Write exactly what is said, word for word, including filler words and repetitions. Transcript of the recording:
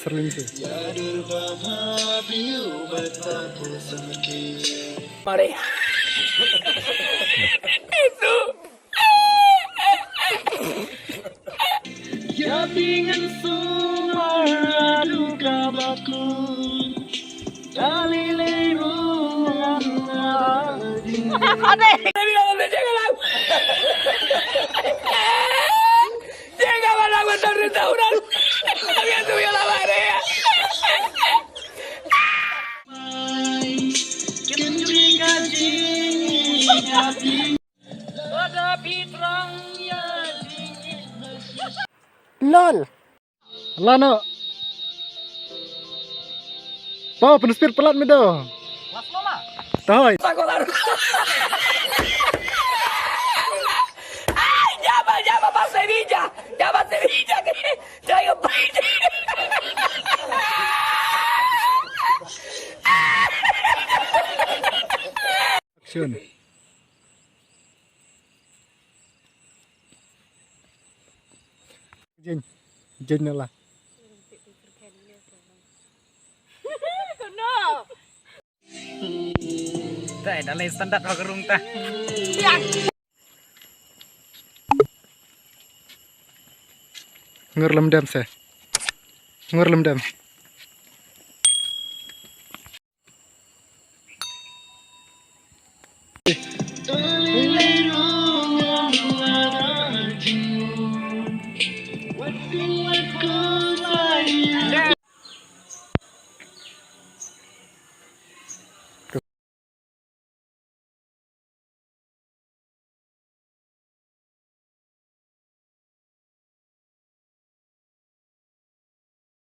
Serling tu. Mari. Itu. Ade. Lol. Lano. Pau, pynspir palat me do. Tahoi. Ay, jaba, jaba, pas Sevilla. Jaba Sevilla. Jaya Baija. Action. Jeng, jeng nala. Dai, da lei standard ha ka rung ta. Ngur lem dem se. Ngur lem dem.